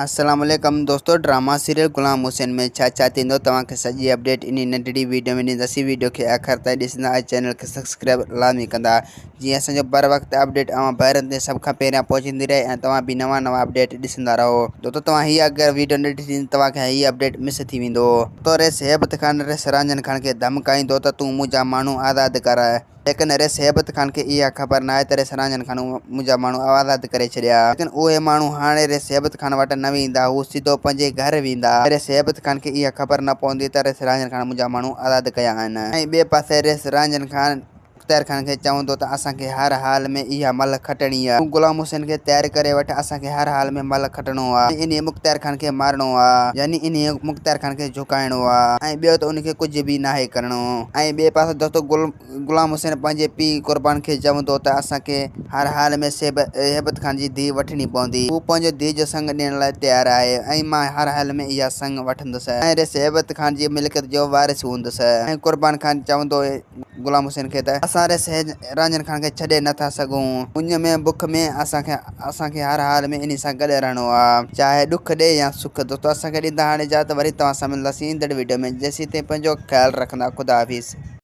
السلام عليڪم دوستو ڊراما سيريل غلام حسين ۾ ڇا ڇا ٿيندو توهان کي سڄي اپڊيٽ انهي ننڍڙي ويڊيو ۾ ڏينداسين ويڊيو کي آخر تائين ڏسندا ۽ چينل کي سبسڪرائب لازمي ڪندا جيئن اسان جو بر وقت اپڊيٽ اوهان ڀائرن تائين سڀ کان پهريان پهچندي رهي ۽ توهان به نوان نوان اپڊيٽ ڏسندا رهو دوستو توهان هي اگر ويڊيو نه ڏٺي ته توهان کي هي اپڊيٽ مس ٿي ويندو. تو ريس هيبت خان ريس رانجهن خان کي ڌمڪائيندو ته تون منهنجا ماڻهو آزاد ڪر. ليڪن ريس هيبت خان کي اها خبر ناهي ته ريس رانجهن خان منهنجا ماڻهو آزاد ڪري ڇڏيا. ليڪن اهي ماڻهو هاڻي ريس هيبت خان وٽ نه ويندا، هو سڌو پنهنجي گهر ويندا. ريس هيبت خان کي اها خبر نه پوندي ته ريس رانجهن خان منهنجا ماڻهو آزاد ڪيا آهن. ۽ ٻئي پاسي ريس رانجهن خان مختيار خان کي چوندو ته اسان کي هر حال ۾ اها ملهه کٽڻي آ. تون غلام حسين کي تيار ڪري وٺ، اسان کي هر حال ۾ ملهه کٽڻو آ ۽ انهيء مختيار خان کي مارڻو آ. يعني انهيء مختيار خان کي جهڪائڻو آ ۽ ٻيو ته ان کي ڪجهه به ناهي ڪرڻو. ۽ ٻئي پاسي دوستو گل غلام حسين پنهنجي پيء قربان کي چوندو ته اسان کي هر حال ۾ هيبت خان جي ڌيء وٺڻي پوندي. هو پنهنجو ڌيء جو سڱ ڏيڻ لاء تيار آهي ۽ مان هر حال ۾ اها سڱ وٺندس ۽ ريس هيبت خان جي ملڪيت جو وارث هوندس ۽ قربان خان چوندو غلام حسين کي ته اسان ريس رانجهن خان کي ڇڏي نه ٿا سگهون. اڃ ۾ بک ۾ اسان کي اسان کي هر حال ۾ انهي سان گڏ رهڻو آ چاهي ڏک ڏي يا سک. دوستو اسان کي ڏيندا هاڻي اجازت وري توهان سان ملنداسين ايندڙ وڊيو ۾ جيسين تائين پنهنجو خيال رکندا خدا حافظ.